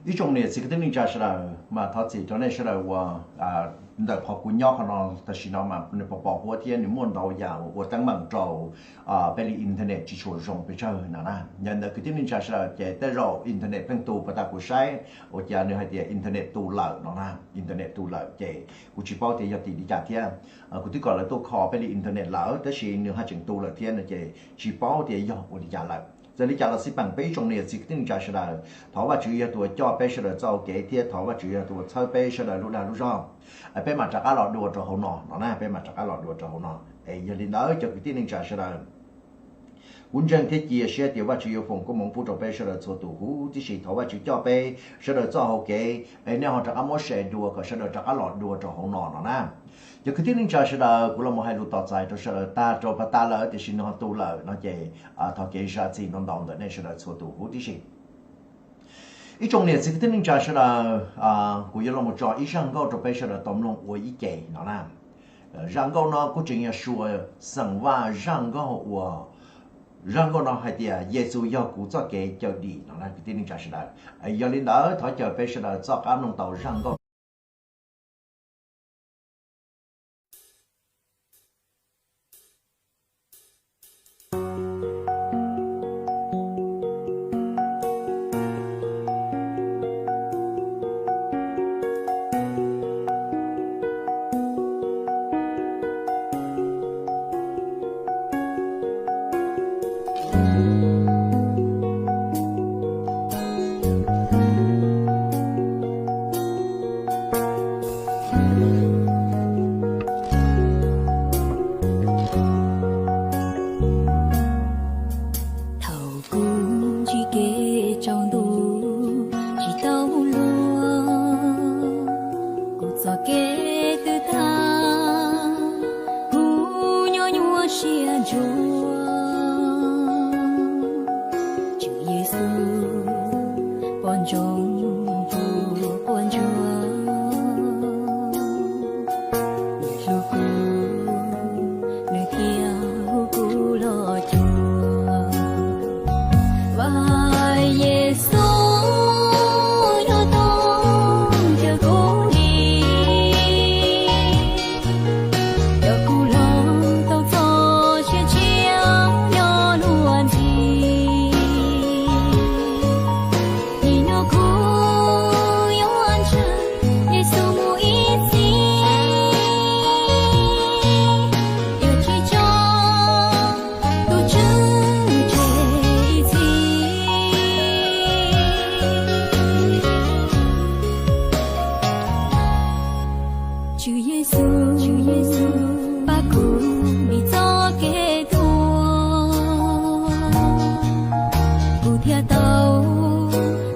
Ib tsoom niam txiv kwv tij neej tsa sawv daws, mas thov txim rau nej sawv daws uas ntawm qhov kuv nyob qhov no tam sim no mas nws pom pom huab thiab nws muaj ntau yam uas ua teeb meem rau peb li internet tsis tshua zoo pes tsawg no na. Yog ntawd kwv tij neej tsa sawv daws ces tej zaum internet pheej tu pas tas kuv saib ua cas nws hais tias internet tu lawm no na, internet tu lawm ces kuv tsis paub tias yog tim li cas thiab. Kuv twb kom lawv tuaj kho peb li internet lawm tab sis nws haj tseem tu lawm thiab no ces tsis paub tias yog ua li cas lawm. Txawm li cas los xij peem peb ib tsoom niam txiv kwv tij neej tsa sawv daws, thov Vajtswv yog tus uas coj peb sawv daws txoj hau kev thiab thov Vajtswv yog tus uas txhawb peb sawv daws lub dag lub zog, peb mam rov qab los dua rau hauv no no na, peb mam rov qab los dua rau hauv no. Es yog li ntawd cov kwv tij neej tsa sawv daws, kuv ntseeg thiab cia siab tias Vajtswv yuav foom koob hmoov pub rau peb sawv daws txhua tus huv tib si. Thov Vajtswv coj peb sawv daws txoj hau kev es nej ho rov qab muab share dua kom sawv daws rov qab los dua rau hauv no no na. Cov kwv tij neej tsa sawv daws, kuv los mus hais lus tos txais rau sawv daws tag rau pas tas lawm tiam sis nws ho tu lawm no ces thov kev zam txim ntau ntau ntawm nej sawv daws txhua tus huv tib si. Ib tsoom niam txiv kwv tij neej tsa sawv daws, kuv yuav los mus tso ib zaj nkauj rau peb sawv daws tau mloog ua ib ce no na. Zaj nkauj no kuj tseem yog suas xeem Vaj zaj nkauj uas, zaj nkauj no hais tias Yexus yog kuv txoj kev cawm dim no na kwv tij neej tsa sawv daws. Yog li ntawd thov caw peb sawv daws txoj qab mloog tau zaj nkauj. Thaum kuv ntsib kev tsaus ntuj tsis tau luag, kuv txoj kev twb tag, kuv nyob nyuaj siab ntsuag. Tswv Yexus pom ntsoov kuv quaj ntsuag, nws hlub kuv, nws thiaj hu kuv los cuag. Vaj Yexus yog tus cawm kuv dim, coj kuv los tau txoj sia tshiab nyob luag ntxhi. Nim no kuv yuav ntseeg Yexus mus ib txhis, yuav tsis tso tus Tswv tseg ib txhis. Tswv Yexus, pab kuv dim txoj kev tuag, kuv thiaj tau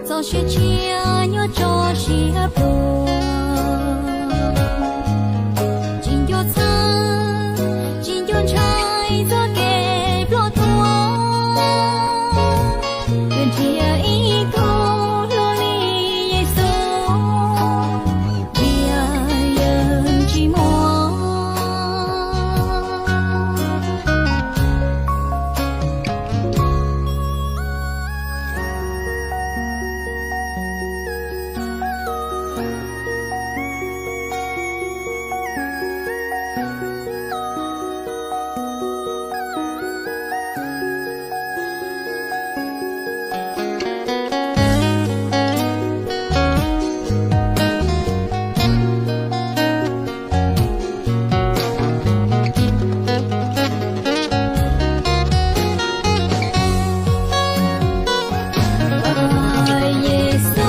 txoj sia tshiab nyob tso siab pluag. Tsis nco txhawj, tsis nco ntshai txoj kev ploj tuag, yuav nrhiav ib tug hluas li Yexus, tiam yawg tsis muaj. Yexus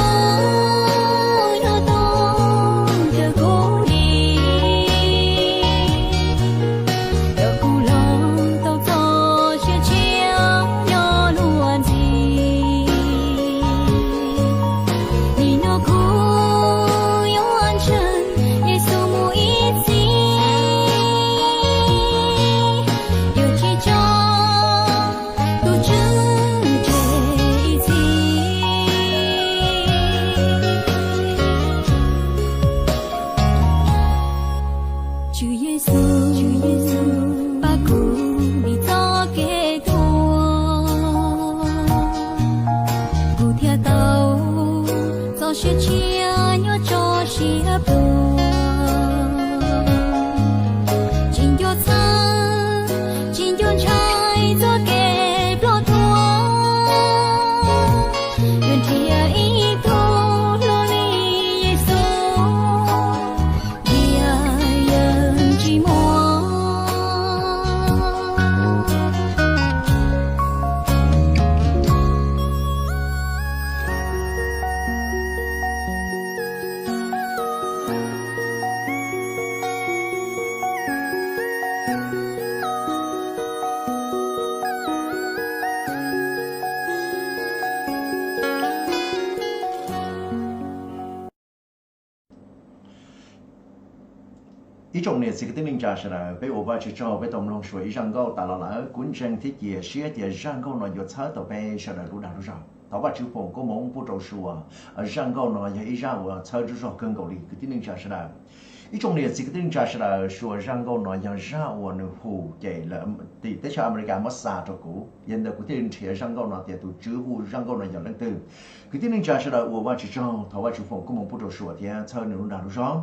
yog tus cawm kuv dim, coj kuv los tau txoj sia tshiab nyob luag ntxhi. Nim no kuv yuav ntseeg Yexus mus ib txhis, yuav tsis tso tus Tswv tseg ib txhis. Tswv Yexus, pab kuv dim txoj kev tuag, kuv thiaj tau txoj Ib tsoom niam txiv kwv tij neej tsa sawv daws, peb ua Vajtswv tsaug peb tau mloog suav ib zaj nkauj tas los lawm. Kuv ntseeg thiab cia siab tias zaj nkauj no yuav txhawb tau peb sawv daws lub dag lub zog. Thov Vajtswv foom koob hmoov pub rau suav. Zaj nkauj no yog ib zaj uas txhawb zog kawg nkaus li kwv tij neej tsa sawv daws. Ib tsoom niam txiv kwv tij neej tsa sawv daws, suav zaj nkauj no yog zaj uas nws hu ces lawv tim teb chaws Amelikas muab xa rau kuv, yog li ntawd kuv thiaj li nrhiav zaj nkauj no tias tus tswv hu zaj nkauj no yog leej twg. Kwv tij neej tsa sawv daws, ua Vajtswv tsaug, thov Vajtswv foom koob hmoov pub rau suav thiab txhawb nws lub dag lub zog.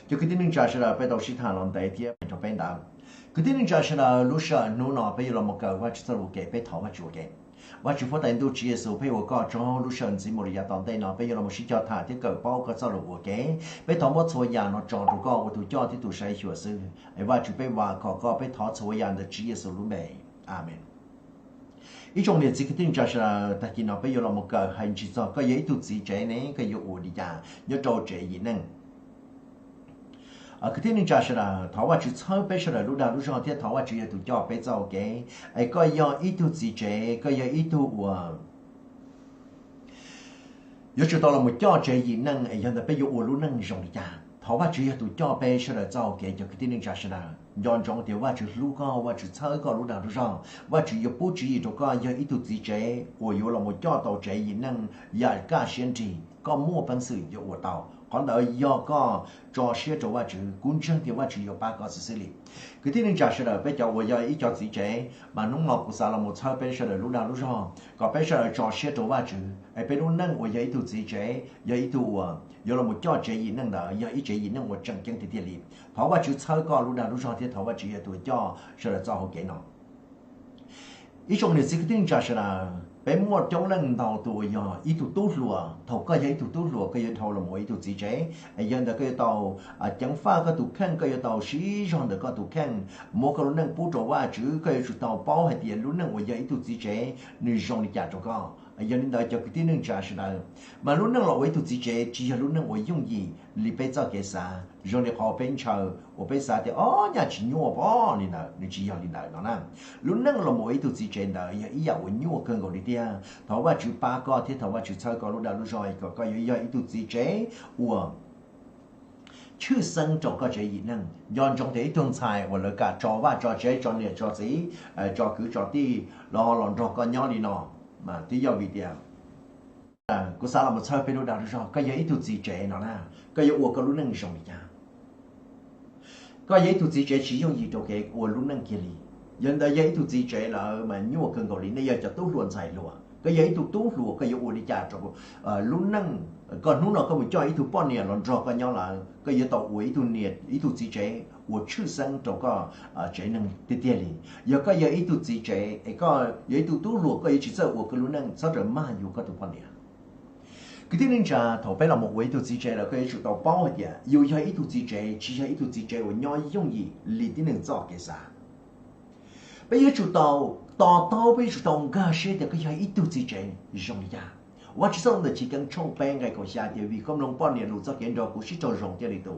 Cov kwv tij neej tsa sawv daws, peb tau sib tham los ntev thiab rau peb ntawd. Kwv tij neej tsa sawv daws, lub sij hawm hnub no peb yuav los mus kawm Vajtswv txoj lus ua ke, peb thov Vajtswv ua ke. Vajtswv Fuab Tais Ntuj Tswv Yexus, peb ua koj tsaug lub sij hawm ntxiv mus rau yav tom ntej no peb yuav los mus sib cog tham thiab kawm paub koj txoj lus ua ke. Peb thov muab txhua yam no tso rau koj ua tus coj thiab tus saib xyuas xwb. Es Vajtswv, peb vam khom koj, peb thov txhua yam ntawm Tswv Yexus lub npe. Amees. Ib tsoom niam txiv kwv tij neej tsa sawv daws, tag kis no peb yuav los mus kawm hais ntsig txog koj yog ib tug txiv tsev ne koj yuav ua li cas nyob rau tsev yim neej. Kwv tij neej tsa sawv daws, thov Vajtswv txhawb peb sawv daws lub dag lub zog thiab thov Vajtswv yog tus coj peb txoj ua ke. Es koj yog ib tug txiv tsev, koj yog ib tug uas yuav tsum tau los mus coj tsev yim neej, es yog ntawd peb yuav ua lub neej zoo li cas? Thov Vajtswv yog tus coj peb sawv daws txoj ua ke, cov kwv tij neej tsa sawv daws. Nco ntsoov tias Vajtswv hlub koj, Vajtswv txhawb koj lub dag lub zog, Vajtswv yuav pub tswv yim rau koj yog ib tug txiv tsev uas yuav los mus coj tau tsev yim neej yam kaj siab nrig. Koj muaj peev xwm yuav ua tau qhov ntawd yog koj tso siab rau Vajtswv. Kuv ntseeg tias Vajtswv yuav pab koj xwb xwb li. Kwv tij neej tsa sawv daws, peb cov uas yog ib co txiv tsev, mas hnub no kuv xav los mus txhawb peb sawv daws lub dag lub zog kom peb sawv daws tso siab rau Vajtswv, es peb lub neej uas yog ib tug txiv tsev, yog ib tug uas yuav los mus coj tsev yim neej ntawd yog ib tsev yim neej uas tseem ceeb tiag tiag li. Thov Vajtswv txhawb koj lub dag lub zog thiab thov Vajtswv yog tus coj sawv daws txoj hauv kev no. Ib tsoom niam txiv kwv tij neej tsa sawv daws, peb muaj coob leej ntau tus uas yog ib tug tub hluas. Thaum koj yog ib tug tub hluas, koj yuav dhau los mus ua ib tug txiv tsev, es yog ntawd koj yuav tau ceev faj koj tus kheej, koj yuav tau siv zog ntawm koj tus kheej muab koj lub neej pub rau Vajtswv. Koj yuav tsum tau paub hais tias lub neej uas yog ib tug txiv tsev nws zoo li cas rau koj. Yog li ntawd cov kwv tij neej tsa sawv daws, mas lub neej los ua ib tug txiv tsev tsis yog lub neej uas yooj yim li peb txoj kev xav, zoo li qhov peb ntshaw uas peb xav tias o, nyaj tsis nyuaj pom li ntawd, nws tsis yog li ntawd no na. Lub neej los mus ua ib tug txiv tsev ntawd yog ib yam uas nyuaj kawg nkaus li tiag. Thov Vajtswv pab koj thiab thov Vajtswv txhawb koj lub dag lub zog kom koj yuav yog ib tug txiv tsev uas tshwj xeeb rau koj tsev yim neej. Nco ntsoov tias ib tug ntxhais uas lawv kam tso vaj tso tsev, tso niam tso txiv, tso kwv tso tij los los nrog koj nyob li no, twb yog vim tias kuv xav los mus txhawb peb lub dag lub zog. Koj yog ib tug txiv tsev no na, koj yuav ua koj lub neej zoo li cas? Koj yog ib tug txiv tsev tsis yooj yim rau kev ua lub neej kiag li. Yog li ntawd yog ib tug txiv tsev lawm mas nyuaj kawg nkaus li. Nej yog cov tub hluas ntxhais hluas, koj yog ib tug tub hluas koj yuav ua li cas rau lub neej? Koj hnub no koj mus coj ib tug poj niam los nrog koj nyob lawm, koj yuav tau ua ib tug niam ib tug txiv tsev uas tshwj xeeb rau koj tsev neeg tiag tiag li. Yog koj yog ib tug txiv tsev es koj yog ib tug tub hluas, koj yuav tsis txawj ua koj lub neej, txhob rawm maj yuav koj tus poj niam. Kwv tij neej tsa, thaum peb los mus ua ib tug txiv tsev lawm, koj yuav tsum tau paub hais tias yus yog ib tug txiv tsev tsis yog ib tug txiv tsev uas nyob yooj yim li tib neeg txoj kev xav. Peb yuav tsum tau to taub, peb yuav tsum tau nkag siab tias koj yog ib tug txiv tsev zoo li cas. Vajtswv txoj lus ntawm Chiv Keeb tshooj peb nqe kaum xya tias vim koj mloog poj niam lus txoj kev nrog kuv sib raug zoo thiaj li tu.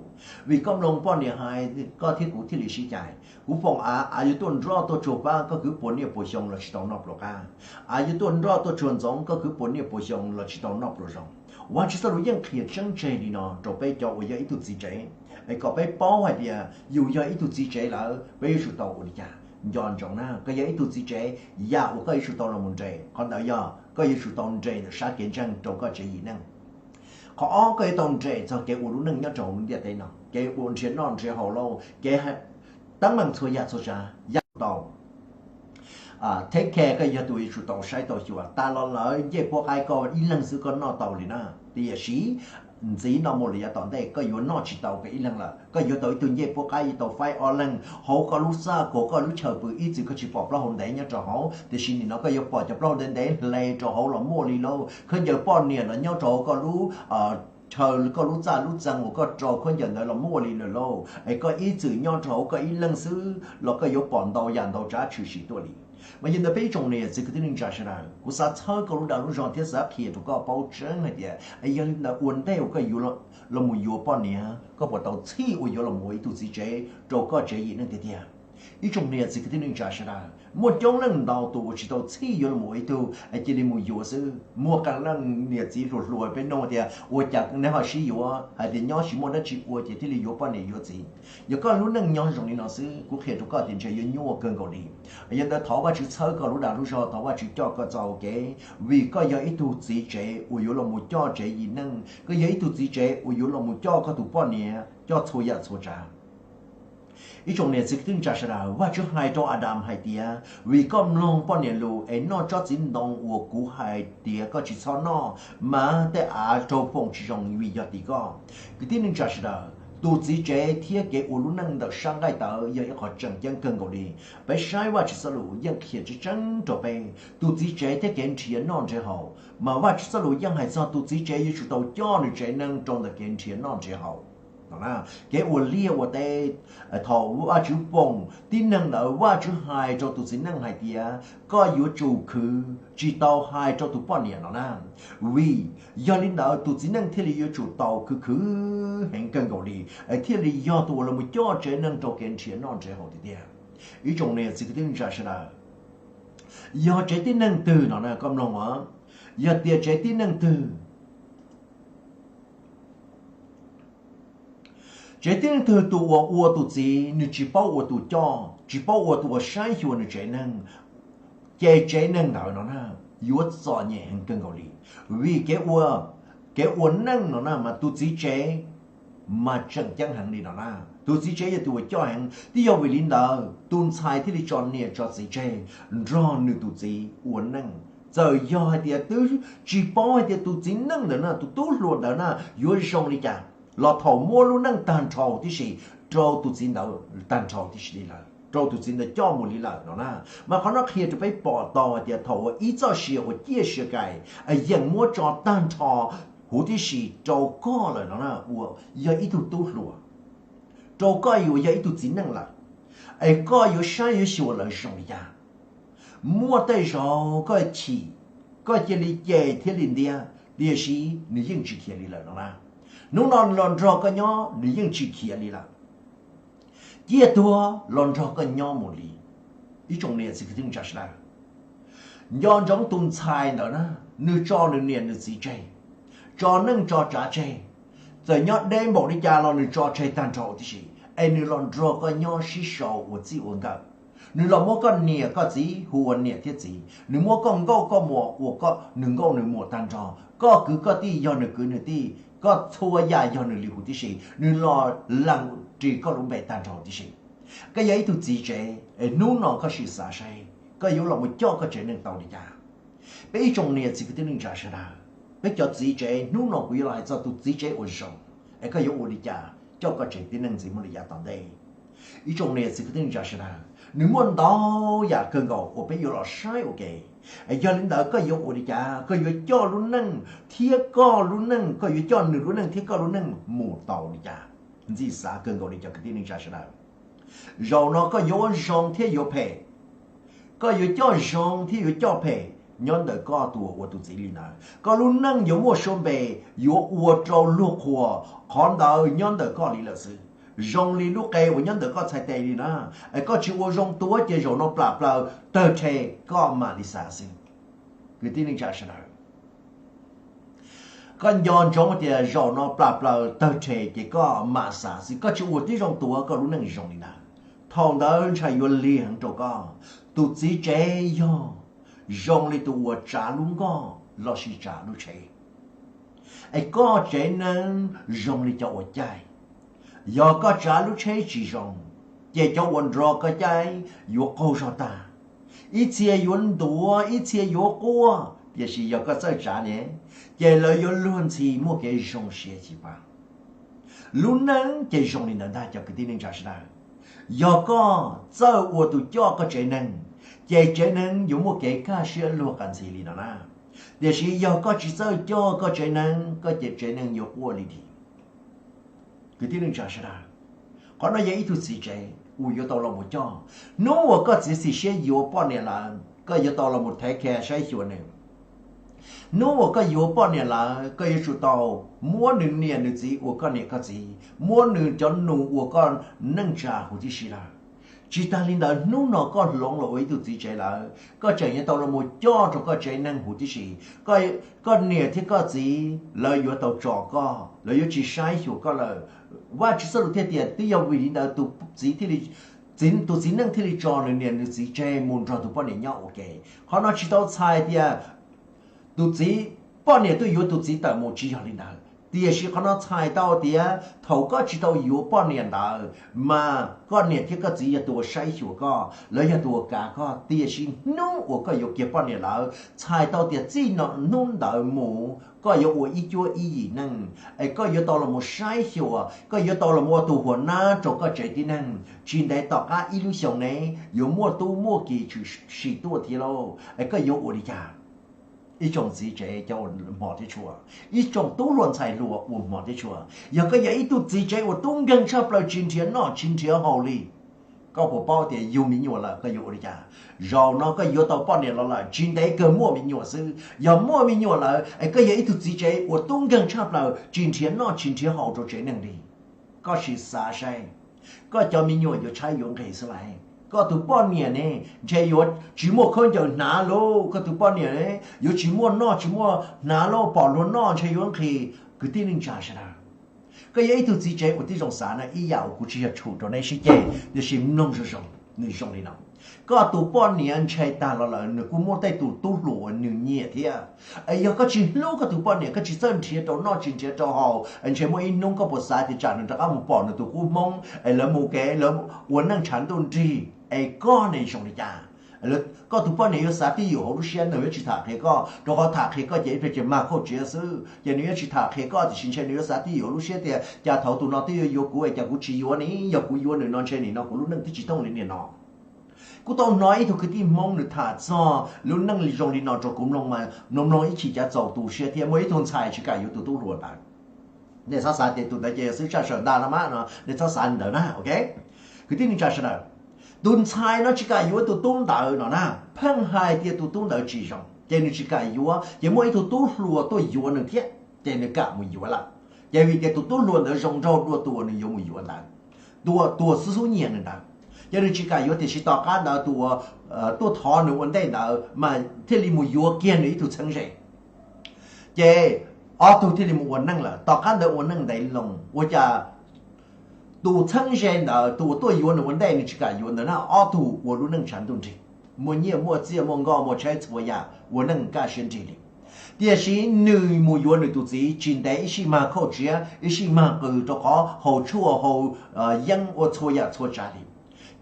Vim koj mloog poj niam hais, koj thiab kuv thiaj li sib cais. Kuv foom av, av yuav tuaj nroj tuaj tsuag pab, koj kwv puas niaj puas xyoo los tsis tau noj pluas qab. Av yuav tuaj nroj tuaj tsuag ntxoov, koj kwv puas niaj puas xyoo los tsis tau noj pluas zoo. Vajtswv txoj lus yeej qhia tseeb tseg li no rau peb cov uas yog ib tug txiv tsev, es kom peb paub hais tias yus yog ib tug txiv tsev lawm peb yuav tsum tau ua li cas. Nco ntsoov na, koj yog ib tug txiv tsev, yam uas koj yuav tsum tau los mus nres, qhov ntawd yog koj yuav tsum tau nres ntawm sab kev ntseeg rau koj tsev yim neej. Qhov ob, koj yuav tau nres txog kev ua lub neej nyob rau hauv lub ntiaj teb no, kev ua nrhiav noj nrhiav haus lauj, kev teeb meem txhua yam txhua tsav yam tau take care, koj yog tus yuav tsum tau saib tau xyuas. Tas los lawm ncej puab qaib koj ib leeg xwb koj noj tau li na, tiam sis ntxiv no mus lawm yav tom ntej koj yuav noj tsis tau koj ib leeg lawm, koj yuav tau ib tug ncej puab qaib yuav tau faib ob leeg hauv koj lub txaj, kaum koj lub chaw pw, ib txwm koj tsis pom plaub hau ntev nyob rau hauv, tiam sis nim no koj yuav pom cov plaub hau ntev ntev hle rau hauv los muaj li lauj. Khaub ncaws poj niam los nyob rau hauv koj lub chaw, koj lub txaj lub txee uas koj rau khaub ncaws ntawd los muaj li lawm lauj. Es koj ib txwm nyob rau hauv koj ib leeg xwb los koj yuav pom ntau yam ntau tsav tshwm sim tuaj li. Mas yog li ntawd peb ib tsoom niam txiv kwv tij neej tsa sawv daws, kuv xav txhawb koj lub dag lub zog thiab xav qhia rau koj paub tseeb hais tias yog li ntawd ua ntej uas koj yuav los mus yuav poj niam, koj puas tau txhij uas yuav los mus ua ib tug txiv tsev rau koj tsev yim neej tiag tiag? Ib tsoom niam txiv kwv tij neej tsa sawv daws, muaj coob leej ntau tus uas tsis tau txhij yuav los ua ib tug es cia li mus yuav xwb. Muaj qee leej niam txiv hluas hluas peb nug tias ua cas neb ho sib yuav, hais tias nyob tsis muaj dab tsi ua ces thiaj li yuav poj niam yuav txiv. Yog koj lub neej nyob zoo li no xwb, kuv qhia rau koj tias ntshe yuav nyuaj kawg nkaus li. Yog ntawd thov Vajtswv txhawb koj lub dag lub zog, thov Vajtswv coj koj txoj kev, vim koj yog ib tug txiv tsev uas yuav los mus coj tsev yim neej, koj yog ib tug txiv tsev uas yuav los mus coj koj tus poj niam, coj txhua yam txhua tsav. Ib tsoom niam txiv kwv tij neej tsa sawv daws, Vajtswv hais rau Adas hais tias, vim koj mloog poj niam lus es noj tsob txiv ntoo uas kuv hais tias koj tsis txhob noj, mas tej av raug foom tsis zoo vim yog tim koj. Kwv tij neej tsa sawv daws, tus txiv tsev thiab kev ua lub neej ntawm sab nqaij tawv yog ib qho tseem ceeb kawg nkaus li. Peb saib Vajtswv txoj lus yeej qhia tseeb tseeb rau peb, tus txiv tsev thiab kev nrhiav noj nrhiav haus, mas Vajtswv txoj lus yeej hais txog tus txiv tsev yuav tsum tau coj nws tsev neeg rau ntawm kev nrhiav noj nrhiav haus. Kev ua liaj ua teb, thaum Vajtswv foom tib neeg ntawd Vajtswv hais rau tus txiv neej hais tias koj yuav tsum khwv, tsis tau hais rau tus poj niam no na. Vim yog li ntawd tus txiv neej thiaj li yuav tsum tau khwv khwv heev kawg nkaus li, thiaj li yog tus uas los coj tsev neeg rau kev nrhiav noj nrhiav haus tiag tiag. Ib tsoom niam txiv kwv tij neej tsa sawv daws, yog tsev tib neeg twg no na, koj mloog os, yog tias tsev tib neeg twg, tsev tib neeg twg tus uas ua tus txiv nws tsis paub ua tus coj, tsis paub ua tus uas saib xyuas nws tsev neeg, ces tsev neeg ntawd no na yuav txom nyem heev kawg nkaus li. Vim kev ua, kev ua neej no na mas tus txiv tsev mas tseem ceeb heev li no na. Tus txiv tsev yog tus uas coj heev, twb yog vim li ntawd tus ntxhais thiaj li tso niam tso txiv tseg nrog nws tus txiv ua neej. Txawm yog hais tias twb tsis paub hais tias tus txiv neej ntawd na, tus tub hluas ntawd na yuav zoo li cas, los thaum muab lub neej tag nrho tib si rau tus txiv ntawd tag nrho tib si li lawm, rau tus txiv ntawd coj mus li lawm no na. Mas qhov no qhia rau peb pom tau hais tias thaum uas ib txoj sia uas ciaj sia kais yeem muab tso tag nrho huv tib si rau koj lawm no na, uas yog ib tug tub hluas, rau koj yuav yog ib tug txiv neej lawm, es koj yuav saib yuav xyuas lawv zoo li cas. Muaj tej zaum koj chim, koj cia li cem thiab li ntiab, tiam sis nws yeej tsis khiav li lawm no na. Hnub no los nrog koj nyob nws yeej tsis khiav li lawm. Ciaj tuag los nrog koj nyob mus li. Ib tsoom niam txiv kwv tij neej tsa sawv daws, nco ntsoov tus ntxhais ntawd na, nws tso nws niam nws txiv tseg, tso neej tso tsav tseg, txawm nyob deb npaum li cas los nws tso tseg tag nrho tib si, es nws los nrog koj nyob sib sau ua txij ua nkawm. Nws los muab koj niam koj txiv hu ua niam thiab txiv, nws muab koj nkauj koj muam ua koj nws nkauj nws muam tag nrho, koj kwv koj tij yog nws kwv nws tij, koj txhua yam yog nws li huv tib si, nws los lees ris koj lub npe tag nrho tib si. Koj yog ib tug txiv tsev es hnub no koj sim xav saib koj yuav los mus coj koj tsev neeg tau li cas. Peb ib tsoom niam txiv kwv tij neej tsa sawv daws, peb cov txiv tsev hnub no kuv yuav los hais txog tus txiv tsev uas zoo, es koj yuav ua li cas coj koj tsev tib neeg ntxiv mus li yav tom ntej. Ib tsoom niam txiv kwv tij neej tsa sawv daws, nws muaj ntau yam kawg nkaus uas peb yuav los saib ua ke. Yog li ntawd koj yuav ua li cas, koj yuav coj lub neej thiab koj lub neej, koj yuav coj nws lub neej thiab koj lub neej mus tau li cas. Ntxim xav kawg nkaus li cov kwv tij neej tsa sawv daws. Zaum no koj yuav ua zoo thiab yuav phem, koj yuav coj zoo thiab yuav coj phem, nyob ntawm koj tus uas ua tus txiv li ntawd. Koj lub neej yuav muaj suab npe, yuav ua rau luag qhuas, qhov ntawd nyob ntawm koj li lawm xwb. Zoo li lub qe uas nyob ntawm koj txhais tes li na, es koj tsis ua zoo tuav ces zaum no plam plaws tawg rhe, koj mam li xav xwb. Kwv tij neej tsa sawv daws, koj nco ntsoov tias zaum no plam plaws tawg rhe ces koj mam xav xwb, koj tsis ua tib zoo tuav koj lub neej zoo li ntawd. Thaum ntawd ntshai yuav lig heev rau koj. Tus txiv tsev yog zoo li tus uas tsav lub nkoj lossis tsav lub tsheb, es koj tsev neeg zoo li cov uas caij. Yog koj tsav lub tsheb tsis zoo, ces cov uas nrog koj caij yuav qaug zog tag. Ib txhia yuav ntuav, ib txhia yuav quaj, tiam sis yog koj txawj tsav ne, ces lawv yuav luag ntxhi muaj kev zoo siab xyiv pab. Lub neej ces zoo li ntawd ntag cov kwv tij neej tsa sawv daws. Yog koj txawj ua tus coj koj tsev neeg, ces tsev neeg yuav muaj kev kaj siab luag qas ntxhi li no na. Tiam sis yog koj tsis txawj coj koj tsev neeg, koj ces tsev neeg yuav quaj li dim. Kwv tij neej tsa sawv daws, qhov no yog ib tug txiv tsev uas yuav tau los mus coj. Hnub uas koj txiav txim siab yuav poj niam lawm, koj yuav tau los mus thev khe saib xyuas nws. Hnub uas koj yuav poj niam lawm, koj yuav tsum tau muab nws niam nws txiv ua koj niam koj txiv, muab nws cov nus ua koj neej tsa huv tib si lawm. Tsis tas li ntawd, hnub no koj hloov los ua ib tug txiv tsev lawm, koj tseem yuav tau los mus coj rau koj tsev neeg huv tib si. Koj niam thiab koj txiv lawv yuav tau tso koj, lawv yuav tsis saib xyuas koj lawm. Vajtswv txoj lus thiaj tias twb yog vim li ntawd tus txiv neej thiaj li tso nws niam nws txiv tseg mus nrog tus poj niam nyob ua ke. Qhov no tsis tau txhais tias tus txiv, poj niam tuaj yuav tus txiv tawm mus, tsis yog li ntawd. Tiam sis qhov no txhais tau tias thaum koj tsis tau yuav poj niam ntawd mas koj niam thiab koj txiv yog tus uas saib xyuas koj, lawv yog tus uas kav koj. Tiam sis hnub uas koj yuav kiag poj niam lawm, txhais tau tias txij no hnub ntawd mus koj yuav ua ib cuab ib yim neej, es koj yuav tau los mus saib xyuas, koj yuav tau los mus ua tus huas nab rau koj tsev tib neeg. Tsis ntev tom qab ib lub xyoo ne yuav muaj tub muaj ki tshwm sim tuaj thiab lauj, es koj yuav ua li cas? Ib tsoom txiv tsev cov uas hmov thiab tshua, ib tsoom tub hluas ntxhais hluas uas hmov thiab tshua, yog koj yog ib tug txiv tsev uas tub nkeeg tshaj plaws tsis nrhiav noj tsis nrhiav haus li, koj puas paub tias yug me nyuam lawm koj yuav ua li cas? Zaum no koj yuav tau poj niam los lawm, tsis ntev kawg muaj me nyuam xwb. Yog muaj me nyuam lawm es koj yog ib tug txiv tsev uas tub nkeeg tshaj plaws tsis nrhiav noj tsis nrhiav haus rau tsev neeg li, koj sim xav saib, koj cov me nyuam yuav tshaib yuav nqhis xwb lauj. Koj tus poj niam ne ntshe yuav tsis muaj khaub ncaws hnav lauj, koj tus poj niam yuav tsis muaj noj tsis muaj hnav lauj, pom luag noj ntshe yuav nqhis. Kwv tij neej tsa sawv daws, koj yog ib tug txiv tsev uas tib zoo xav na, ib yam uas kuv tsis yog tshum rau neb sib ceg, tiam sis mloog zoo zoo, nws zoo li no. Koj tus poj niam ntshai tag los lawm nws kuj muaj tej tus tub hluas uas nws nyiam thiab. Es yog koj tsis hlub koj tus poj niam, koj tsis txawj nrhiav rau noj tsis nrhiav rau haus, es ntshe muaj ib hnub koj puas xav tias tsam nws rov qab mus pom nws tus qub hmoob es lawv mus kev lawv ua neej tshav ntuj nrig, es koj ne zoo li cas? Koj tus poj niam yuav xav twj ywm hauv lub siab, nws yuav tsis tham qhia koj, rau qhov tham qhia koj ces ib pliag ces mag khauj tsiav xwb, ces nws yuav tsis tham qhia koj, tiam sis ntshe nws yuav xav twj ywm hauv lub siab tias cas thaum tus no twb yuav yuav kuv es cas kuv tsis yuav ne, yog kuv yuav nws no ntshe nim no kuv lub neej twb tsis thooj li nim no. Kuv tau hnov ib tug kwv tij hmoob nws tham txog lub neej zoo li no rau kuv mloog mas mloog mloog ib chim cas txaus tu siab thiab. Muaj ib tug ntxhais tsis kam yuav tus tub hluas ntawd. Nej txhob xav tias tus ntawd ces xwb tshaj sawm ntag no mas no, nej txhob xav li ntawd na, ok? Kwv tij neej tsa sawv daws, tus ntxhais no tsis kam yuav tus tub ntawd no na, pheej hais tias tus tub ntawd tsis zoo, ces nws tsis kam yuav. Ces muaj ib tug tub hluas tuaj yuav nws thiab, ces nws kam mus yuav lawm. Ces vim tias tus tub hluas ntawd zoo nraug dua tus uas nws yuav mus yuav ntawd, tus uas xub xub nyiam nws ntawd, ces nws tsis kam yuav. Tiam sis tom qab ntawd tus uas tuaj thov nws ua ntej ntawd mas thiaj li mus yuav kiag nws ib tug txheeb ze. Ces ob tug thiaj li mus ua neej lawm. Tom qab ntawd ua neej ntev loo ua cas tus txheeb ze ntawd, tus uas tuaj yuav nws ua ntej nws tsis kam yuav ntawd na, ob tug ua lub neej tshav ntuj nrig, muaj nyiaj muaj txiaj muaj nkoj muaj tsheb txhua yam, ua neej kaj siab nrig li. Tiam sis nws mus yuav nws tus txiv tsis ntev ib sij mag khauj tsiav ib sij mag qws rau qhov haus tshuaj haus yeeb ua txhua yam txhua tsav li.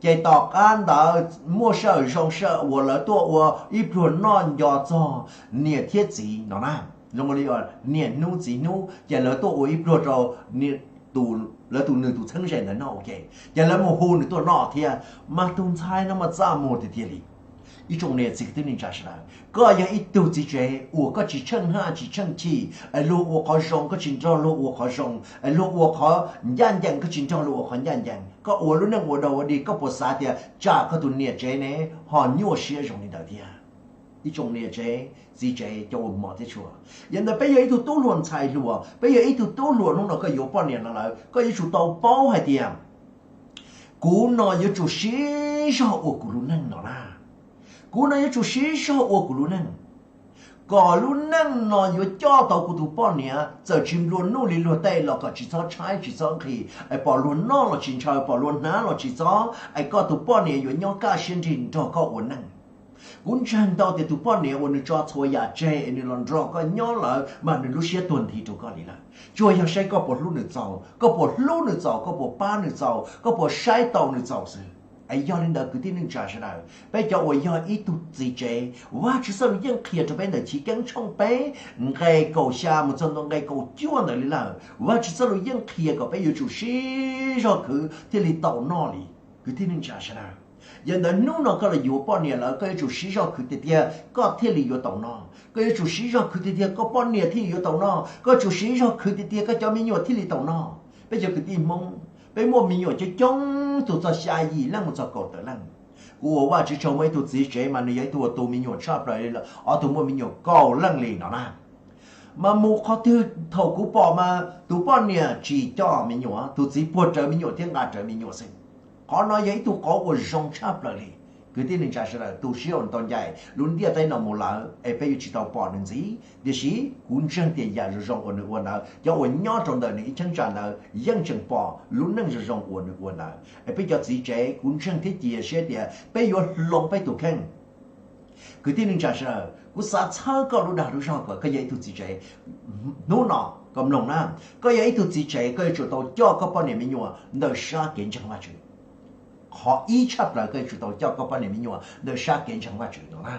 Ces tom qab ntawd muaj sij hawm zoo sij hawm uas lawv tuaj ua ib pluag noj nco txog niam thiab txiv no na, zoo li niam hnub txiv hnub ces lawv tuaj ua ib pluag rau lawv tus nws tus txheeb ze ntawd noj ua ke, ces lawv mus hu nws tuaj noj thiab. Mas tus ntxhais no mas txaj muag tiag tiag li. Ib tsoom niam txiv kwv tij neej tsa sawv daws, koj yog ib tug txiv tsev uas koj tsis tsheej haj tsis tsheej chim es luag ua qhov zoo koj tsis nrog luag ua qhov zoo, es luag ua qhov ncaj ncees koj tsis nrog luag ua qhov ncaj ncees, koj ua lub neej ua dog ua dig, koj puas xav tias tsam koj tus niam tsev ne ho nyuaj siab zoo li ntawd thiab? Ib tsoom niam tsev txiv tsev cov uas hmov thiab tshua, yog ntawd peb yog ib tug tub hluas ntxhais hluas, peb yog ib tug tub hluas hnub no koj yuav poj niam los lawm, koj yuav tsum tau paub hais tias kuv no yuav tsum siv zog ua kuv lub neej no na. Kuv no yuav tsum siv zog ua kuv lub neej, kom lub neej no yuav coj tau kuv tus poj niam txawm tsis nplua nuj li luag tej los kom tsis txhob tshaib tsis txhob nqhis, es pom luag noj los tsis ntshaw, pom luag hnav los tsis txob, es koj tus poj niam yuav nyob kaj siab nrig nrog koj ua neej. Kuv ntseeg ntau tias tus poj niam uas nws tso txhua yam tseg es nws los nrog koj nyob lawm mas nws lub siab tuag nthi rau koj li lawm. Tsuas yog saib koj puas hlub nws txaus, koj puas hlub nws txaus, koj puas pab nws txaus, koj puas saib taus nws txaus xwb. Es yog li ntawd kwv tij neej tsa sawv daws, peb cov uas yog ib tug txiv tsev, Vajtswv txoj lus yeej qhia rau peb ntawm Chiv Keeb tshooj peb nqe kaum xya mus txog ntua nqe kaum cuaj ntawd li lawm. Vajtswv txoj lus yeej qhia kom peb yuav tsum siv zog khwv thiaj li tau noj li. Kwv tij neej tsa sawv daws, yog ntawd hnub no koj los yuav poj niam lawm, koj yuav tsum siv zog khwv tiag tiag koj thiaj li yuav tau noj. Koj yuav tsum siv zog khwv tiag tiag koj poj niam thiaj li yuav tau noj. Koj yuav tsum siv zog khwv tiag tiag koj cov me nyuam thiaj li tau noj. Peb cov kwv tij Hmoob, peb muaj me nyuam coob coob tus txog xya yim leej mus txog kaum tawm leej. Kuv ua Vajtswv tsaug muaj ib tug txiv tsev mas nws yog ib tug uas tu me nyuam tshaj plaws li lawm, ob tug muaj me nyuam kaum leej li no na. Mas mus qhov twg thaum kuv pom mas tus poj niam tsis coj me nyuam, tus txiv puag rawv me nyuam thiab nqa rawv me nyuam xwb. Qhov no yog ib tug qauv uas zoo tshaj plaws li. Kwv tij neej tsa sawv daws, tu siab ua ntau ncaim lub ntiaj teb no mus lawm es peb yuav tsis tau pom nws ntxiv, tiam sis kuv ntseeg tias yam zoo zoo uas nws ua ntawd, cov uas nyob rau ntawm nws ib cheeb tsam ntawd yeej tseem pom lub neej zoo zoo uas nws ua ntawd. Es peb cov txiv tsev, kuv ntseeg thiab cia siab tias peb yuav hloov peb tus kheej. Kwv tij neej tsa sawv daws, kuv xav txhawb koj lub dag lub zog kom koj yog ib tug txiv tsev. Hnub no koj mloog na, koj yog ib tug txiv tsev, koj yuav tsum tau coj koj poj niam me nyuam ntawm sab kev ntseeg Vajtswv. Qhov ib tshaj plaws koj yuav tsum tau coj koj poj niam me nyuam ntawm sab kev ntseeg Vajtswv no na.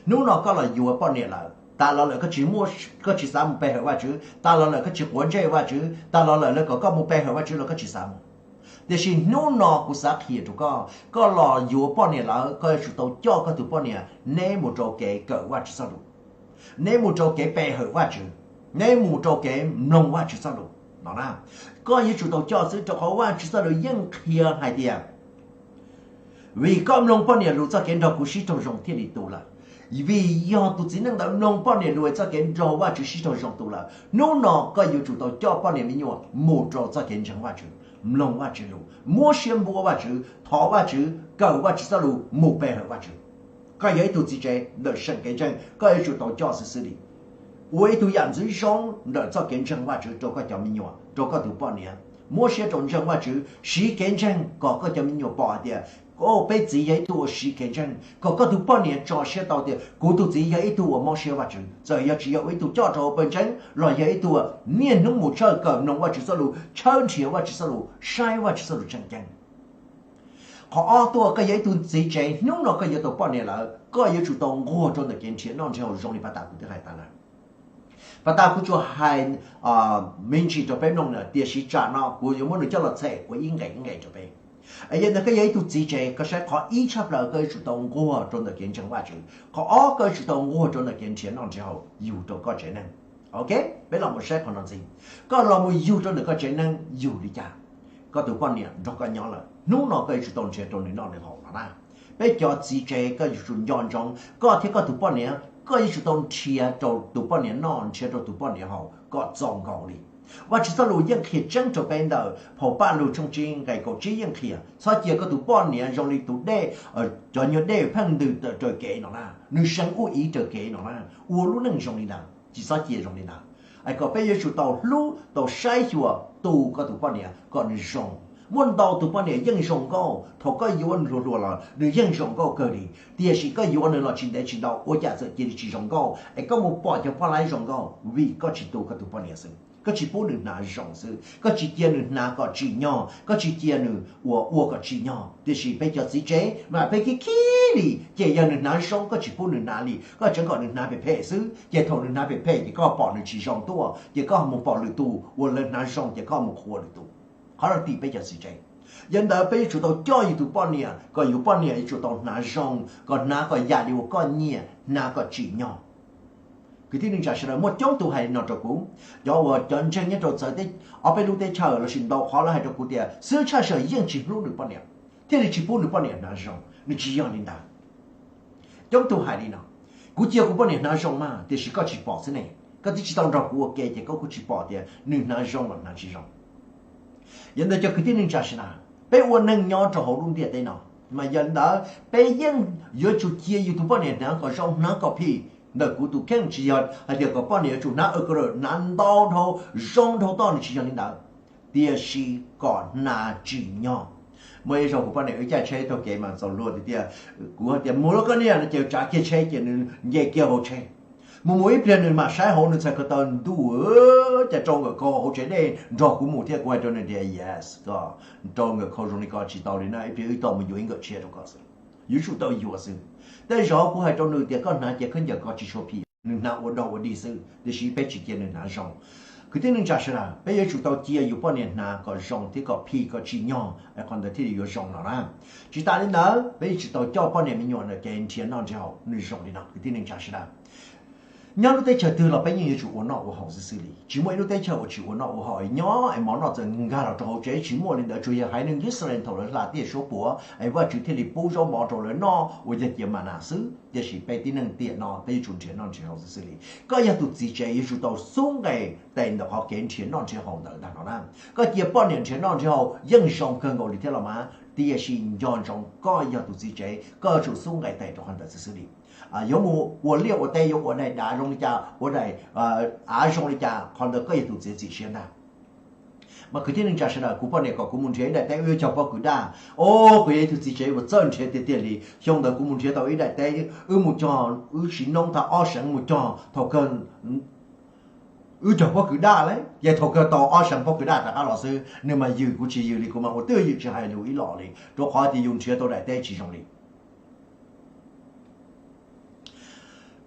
Hnub no koj los yuav poj niam lawm, tas los lawm koj tsis muaj, koj tsis xav mus pe hawm Vajtswv, tas los lawm koj tsis quav ntsej Vajtswv, tas los lawm lawv kom koj mus pe hawm Vajtswv los koj tsis xav mus. Tiam sis hnub no kuv xav qhia rau koj, koj los yuav poj niam lawm, koj yuav tsum tau coj koj tus poj niam neb mus rau kev kawm Vajtswv txoj lus, neb mus rau kev pe hawm Vajtswv, neb mus rau kev mloog Vajtswv txoj lus no na. Koj yuav tsum tau coj xwb, rau qhov Vajtswv txoj lus yeej qhia hais tias, vim koj mloog poj niam lus txoj kev nrog kuv sib raug zoo thiaj li tu lawm. Vim yog tus txiv neej ntawd mloog poj niam lus txoj kev nrog Vajtswv sib raug zoo tu lawm. Hnub no koj yuav tsum tau coj poj niam me nyuam mus rau txoj kev ntseeg Vajtswv, mloog Vajtswv lus, muab siab npuab Vajtswv, thov Vajtswv, kawm Vajtswv txoj lus, mus pe hawm Vajtswv. Koj yog ib tug txiv tsev ntawm seem kev ntseeg, koj yuav tsum tau coj xwb xwb li. Ua ib tug yam ntxwv zoo ntawm txoj kev ntseeg Vajtswv rau koj cov me nyuam, rau koj tus poj niam. Muab siab rau ntseeg Vajtswv, siv kev ntseeg kom koj cov me nyuam pom hais tias, o, peb txiv yog ib tug uas siv kev ntseeg, kom koj tus poj niam tso siab tau tias kuv tus txiv yog ib tug uas mob siab Vajtswv, txawm yog tsis yog ua ib tug coj rau hauv pawg ntseeg los yog ib tug niaj hnub mus tshawj kawm mloog Vajtswv txoj lus, tshawb nrhiav Vajtswv txoj lus, saib Vajtswv txoj lus tseem ceeb. Qhov ob tuaj, koj yog ib tug txiv tsev, hnub no koj yuav tau poj niam lawm, koj yuav tsum tau nquag rau ntawm kev nrhiav noj nrhiav haus zoo li pas tas kuv twb hais tas lawm. Pas tas kuv tsuas hais me ntsis rau peb mloog lawm, tiam sis tsam no kuv yuav muab nws coj los txhem ua ib nqe ib nqe rau peb. Yog ntawd koj yog ib tug txiv tsev, koj saib qhov ib tshaj plaws koj yuav tsum tau nquag rau ntawm kev ntseeg Vajtswv, qhov ob koj yuav tsum tau nquag rau ntawm kev nrhiav noj nrhiav haus yug rau koj tsev neeg. Ok, peb los mus saib qhov no ntxiv. Koj los mus yug rau ntawm koj tsev neeg yug li cas, koj tus poj niam nrog koj nyob lawm, hnub no koj yuav tsum tau nrhiav rau nws noj nws haus no na. Peb cov txiv tsev koj yuav tsum nco ntsoov, koj thiab koj tus poj niam, koj yuav tsum tau nrhiav rau tus poj niam noj, nrhiav rau tus poj niam haus kom txaus nkaus li. Vajtswv txoj lus yeej qhia tseeb rau peb ntawm phau Pajlug tshooj tsib nqe kaum tsib yeej qhia, txhob cia koj tus poj niam zoo li tus dej, cov nyuag dej pheej ntws raws kev no na, nws seev ub iv raws kev no na, ua lub neej zoo li ntawd, tsis txhob cia zoo li ntawd. Es kom peb yuav tsum tau hlub, tau saib xyuas tu koj tus poj niam kom nws zoo. Muaj ntau tus poj niam yeej zoo nkauj, thaum koj yuav nws hluas hluas los nws yeej zoo nkauj kawg li, tiam sis koj yuav nws los tsis ntev tsis ntau ua cas txawm cia li tsis zoo nkauj, es koj mus pom cov poj laib zoo nkauj vim koj tsis tu koj tus poj niam xwb. Koj tsis pub nws hnav zoo xwb, koj tsis cia nws hnav kom tsim nyog, koj tsis cia nws ua ua kom tsim nyog. Tiam sis peb cov txiv tsev mas peb khib khib li, ces yog nws hnav zoo koj tsis pub nws hnav li, koj tseev kom nws hnav phem phem xwb, ces thaum nws hnav phem phem ces koj pom nws tsis zoo tuaj, ces koj mus pom lwm tus uas lawv hnav zoo ces koj mus qhuas lwm tus. Qhov no tim peb cov txiv tsev. Yog ntawd peb yuav tsum tau coj yus tus poj niam, kom yus poj niam yuav tsum tau hnav zoo, kom hnav kom yam li uas koj nyiam, hnav kom tsim nyog. Kwv tij neej tsa sawv daws, muaj coob tus hais li no rau kuv, cov uas cov ntseeg nyob rau txawv ob peb lub teb chaws lossis ntau qhov lawv hais rau kuv tias xwb tshaj sawm yeej tsis hlub nws poj niam, thiaj li tsis pub nws poj niam hnav zoo. Nws tsis yog li ntawd. Coob tus hais li no, kuv cia kuv poj niam hnav zoo mas tiam sis koj tsis pom xwb ne, koj twb tsis tau nrog kuv ua ke ces koj kuj tsis pom tias nws hnav zoo los hnav tsis zoo. Yog ntawd cov kwv tij neej tsa sawv daws, peb ua neeg nyob rau hauv lub ntiaj teb no, mas yog li ntawd peb yeej yuav tsum cia yus tus poj niam hnav kom zoo hnav kom phim. Ntawm kuv tus kheej tsis yog hais tias kom poj niam yuav tsum hnav ua ka hnav ntau dhau zoo dhau toj, nws tsis yog li ntawd, tiam sis kom hnav tsim nyog. Muaj ib zaug kuv poj niam wb caij tsheb taug kev mas txaus luag tiag tiag, kuv hais tias mus los koj niam no ces tsav kiag tsheb ces nws nce kiag hauv tsheb. Mus mus ib pliag nws mam saib hauv nws txhais ko taw, ntuj, cas rau nkawm khau hauv tsev dej nrog kuv mus thiab. Kuv hais rau nws tias yes, koj rau nkawm khau zoo li ko tsis tau li na, ib pliag wb tau mus yuav ib nkawm tshiab rau koj xwb. Yuav tsum tau yuav xwb. Tej zaum kuv hais rau nws tias koj hnav cia khaub ncaws ko tsis tshua phim, nws hnav ua dog ua dig xwb, tiam sis peb tsis cia nws hnav zoo. Kwv tij neej tsa sawv daws, peb yuav tsum tau cia yus poj niam hnav kom zoo thiab kom phim kom tsim nyog es qhov ntawd thiaj li yuav zoo no na. Tsis tas li ntawd peb yuav tsum tau coj poj niam me nyuam ntawm kev nrhiav noj nrhiav haus nws zoo li no kwv tij neej tsa sawv daws. Nyob lub teb chaws twg los peb yeej yuav tsum ua noj ua haus xwb xwb li, tsis muaj ib lub teb chaws uas tsis ua noj ua haus. Nyob es mov noj txawm nkag los rau hauv tsev tsis muaj li ntawd, tsuas yog haiv neeg Yixalayees thaum lawv hla tiaj suab puam es Vajtswv thiaj li pub zaub mov rau lawv noj uas yog cia mas nas xwb, tiam sis peb tib neeg tiam no peb yuav tsum nrhiav noj nrhiav haus xwb xwb li. Koj yog tus txiv tsev yuav tsum tau xub nqes tes ntawm qhov kev nrhiav noj nrhiav haus ntawd ntag no na. Koj cia poj niam nrhiav noj nrhiav haus yeej zoo kawg nkaus li thiab los mas tiam sis nco ntsoov koj yog tus txiv tsev, koj yuav tsum xub nqes tes rau qhov ntawd xwb xwb li. Yuav mus ua liaj ua teb, yuav ua daim dav zoo li cas, ua daim av zoo li cas, qhov ntawd koj yog tus txiav txim siab ntag. Mas kwv tij neej tsa sawv daws, kuv poj niam kom kuv mus nrhiav ib daim teb wb yuav cog pob kws daj. Os, kuv yog ib tug txiv tsev uas txawj nrhiav tiag tiag li. Xyoo ntawd kuv mus nrhiav tau ib daim teb, wb mus cog, wb sim noob tau ob seev mus cog, thaum kawg wb cog pob kws daj lawm, ces thaum kawg tau ob seev pob kws daj rov qab los xwb. Nws mas yws kuv tsis yws li, kuv mas ua twj ywm tsis hais lus ib los li, rau qhov tias yus nrhiav tau daim teb tsis zoo li.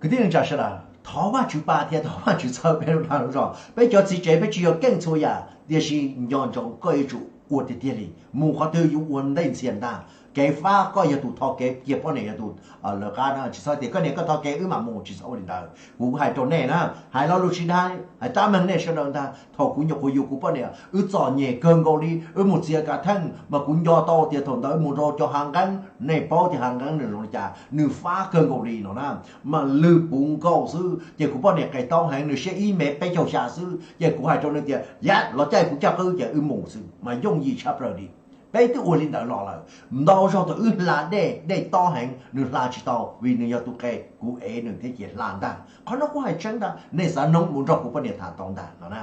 Kwv tij neej tsa sawv daws, thov Vajtswv pab thiab thov Vajtswv txhawb peb lub dag lub zog. Peb cov txiv tsev peb tsis yog keej txhua yam, tiam sis nco ntsoov koj yuav tsum ua tiag tiag li, mus qhov twg yuav ua ntej ntxhias ntag. Kev fab koj yog tus tho kev, cia poj niam yog tus lawv qab na. Tsis txhob tias koj niam koj tho kev wb mam mus, tsis txhob ua li ntawd. Kuv hais rau nej na, hais lo lus tsis dai, hais tab meeg nej sawv daws ntag. Thaum kuv nyuam qhuav yug kuv poj niam, wb txom nyem kawg nkaus li, wb mus txiav kav theej mas kuv nco tau tias thaum ntawd wb mus rau cov hav nqeeb, nej paub tias hav nqeeb nws zoo li cas, nws fab kawg nkaus li no na. Mas lwg puv nkaus xwb ces kuv poj niam qes taub heev, nws siab ib mev peb caug xya xwb, ces kuv hais rau nws tias yam los caij kuv caj qwb ces wb mus xwb, mas yooj yim tshaj plaws li. Peb twb ua li ntawd los lawm, ntau zaug thaum wb hla dej, dej tob heev nws hla tsis tau vim nws yog tus qe, kuv ev nws thiab ces hla ntag. Qhov no kuv hais tseeb ntag, nej xav noog mus nrog kuv poj niam tham tau ntag no na.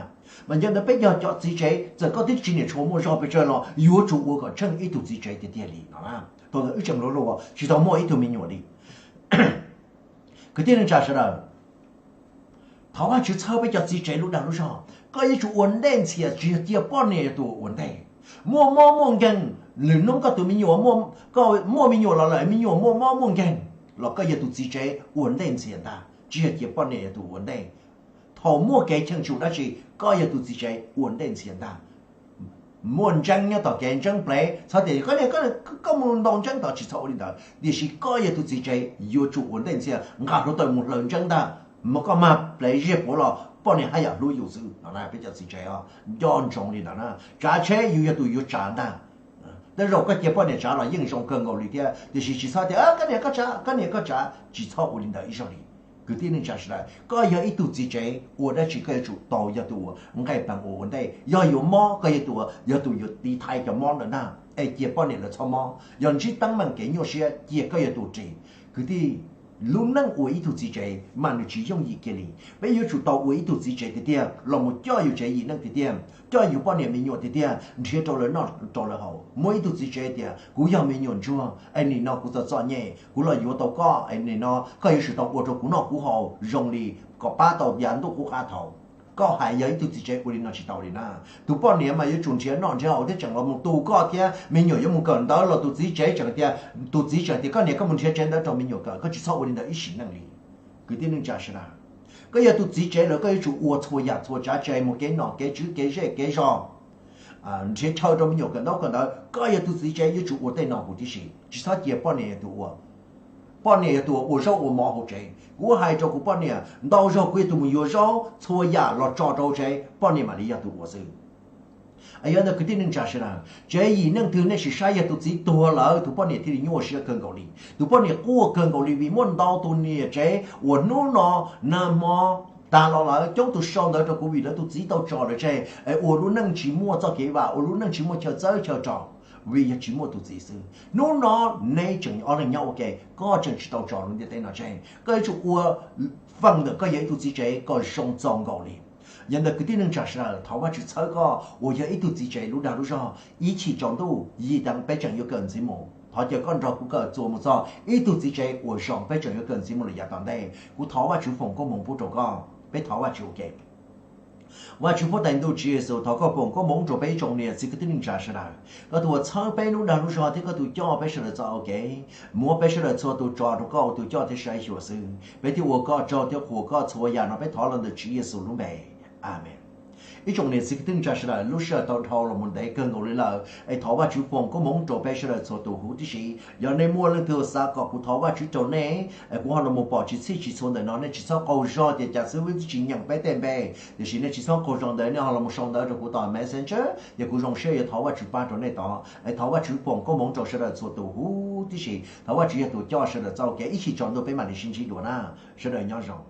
Mas yog ntawd peb yog cov txiv tsev, txawm koj twb tsis niam tshua muaj zog pes tsawg los yuav tsum ua kom tsheej ib tug txiv tsev tiag tiag li no na. Thaum ntawd wb tseem hluas hluas tsis tau muaj ib tug me nyuam li. Kwv tij neej tsa sawv daws, thov Vajtswv txhawb peb cov txiv tsev lub dag lub zog. Koj yuav tsum ua ntej ntxhias, tsis yog cia poj niam yog tus ua ntej. Muaj mob muaj nkeeg, lwm hnub koj tus me nyuam, koj muaj me nyuam los lawm, me nyuam muaj mob muaj nkeeg los koj yog tus txiv tsev ua ntej ntxhias ntag, tsis yog cia poj niam yog tus ua ntej. Thaum muaj kev cheem tsum dab tsi, koj yog tus txiv tsev ua ntej ntxhias ntag. Muaj ntseeb nyob tom kev, ntseeb plev, txhob tias koj mus ntaus ntseeb tod, tsis txhob ua li ntawd. Tiam sis koj yog tus txiv tsev yuav tsum ua ntej ntxhias, nqa hluav taws mus hlaws ntseeb ntag. Mas koj mag plev ziag puav los poj niam haj yam hlub yus xwb no na. Peb cov txiv tsev os, nco ntsoov li ntawd na. Tsav tsheb yus yog tus yuav tsav ntag. Tej zaum koj cia poj niam tsav los yeej zoo kawg nkaus li thiab, tiam sis tsis txhob tias koj niam koj tsav, koj niam koj tsav, tsis txhob ua li ntawd ib zaug li. Kwv tij neej tsa sawv daws, koj yog ib tug txiv tsev, ua dab tsi koj yuav tsum tau yog tus uas nqaij pees ua ua ntej. Yog yuav mob, koj yog tus, yog tus yuav tiv thaiv cov mob ntawd ntag, es cia poj niam lawv txhob mob. Yog ntsib teeb meem kev nyuaj siab, cia koj yog tus ris. Kwv tij, lub neej ua ib tug txiv tsev mas nws tsis yooj yim kiag li. Peb yuav tsum tau ua ib tug txiv tsev tiag tiag los mus coj yus tsev yim neej tiag tiag, coj yus poj niam me nyuam tiag tiag, nrhiav rau lawv noj rau lawv haus. Muaj ib tug txiv tsev tias kuv yog me nyuam ntsuag es nim no kuv txom txom nyem, kuv los yuav tau koj es nim no koj yuav tsum tau ua rau kuv noj kuv haus zoo li kom pab tau yav ntuj qub qab thaum. Koj hais yog ib tug txiv tsev ua li no tsis tau li na. Tus poj niam mas yuav tsum nrhiav noj nrhiav haus thiab tseem los mus tu koj thiab, me nyuam yuav mus kawm ntawv los tus txiv tsev tseem tias, tus txiv tseem tias koj niam koj mus nrhiav tsev ntawv rau me nyuam kawm, koj tsis txhob ua li ntawd ib sim neej li. Kwv tij neej tsa sawv daws, koj yog tus txiv tsev lawm koj yuav tsum ua txhua yam txhua tsav tsev, mus kev nom kev tswv kev zej kev zos, nrhiav chaw rau me nyuam kawm ntaub kawm ntawv. Koj yog tus txiv tsev yuav tsum ua tej no huv tib si, tsis txhob cia poj niam yog tus ua. Poj niam yog tus ua zaub ua mov hauv tsev. Kuv hais rau kuv poj niam, ntau zaug kuv yog tus mus yuav zaub txhua yam los tso rau hauv tsev, poj niam mam li yog tus ua xwb. Yog ntawd kwv tij neej tsa sawv daws, tsev yim neej twg nej sim saib yog tus txiv tuag lawm tus poj niam thiaj li nyuaj siab kawg nkaus li. Tus poj niam quaj kawg nkaus li vim muaj ntau tus niam tsev uas hnub no nag hmo tag los lawm, coob tus sau ntawv rau kuv vim lawv tus txiv tau tso lawv tseg es ua lub neej tsis muaj txoj kev vam, ua lub neej tsis muaj chaw txawb chaw tso, vim yog tsis muaj tus txiv xwb. Hnub no neb tseem ob leeg nyob ua ke, koj tseem tsis tau tso lub ntiaj teb no tseg, koj yuav tsum ua feem ntawm koj yog ib tug txiv tsev kom zoo txaus nkaus li. Yog ntawd kwv tij neej tsa sawv daws, thov Vajtswv txhawb koj uas yog ib tug txiv tsev lub dag lub zog, ib chim tsaus ntuj yim teev peb tseem yuav kawm ntxiv mus. Thov caw koj nrog kuv kawm txuas mus txog ib tug txiv tsev uas zoo, peb tseem yuav kawm ntxiv mus lawm yav tom ntej. Kuv thov Vajtswv foom koob hmoov pub rau koj. Peb thov Vajtswv ua ke. Vajtswv Phuj Tais Ntuj Tswv Yexus, thov koj foom koob hmoov rau peb ib tsoom niam txiv kwv tij neej tsa sawv daws. Koj tus uas txhawb peb lub dag lub zog thiab koj tus coj peb sawv daws txoj hau kev, muab peb sawv daws txhua tus tso rau koj ua tus coj thiab saib xyuas xwb. Peb thiaj ua koj tsaug thiab qhuas koj txhua yam no peb thov los ntawm Tswv Yexus lub npe. Amees. Ib tsoom niam txiv kwv tij neej tsa sawv daws, lub sij hawm tau dhau los mus ntev kawg nkaus li lawm es thov Vajtswv foom koob hmoov rau peb sawv daws txhua tus huv tib si. Yog nej muaj leej twg xav kom kuv thov Vajtswv rau nej es kuv ho los mus pom tsis txhij tsis txhua ntawm no, nej tsis txhob qaug zog tias cas xwb wb twb tsis nyeem peb tej npe. Tiam sis nej tsis txhob qaug zog ntawd, nej ho los mus sau ntawv rau kuv tom Messenger, yog kuv zoo siab yuav thov Vajtswv pab rau nej tod. Es thov Vajtswv foom koob hmoov rau sawv daws txhua tus huv tib si. Thov Vajtswv yog tus coj sawv daws txoj hau kev, ib chim tsaus ntuj peb mam li sib ntsib dua na. Sawv daws nyob zoo.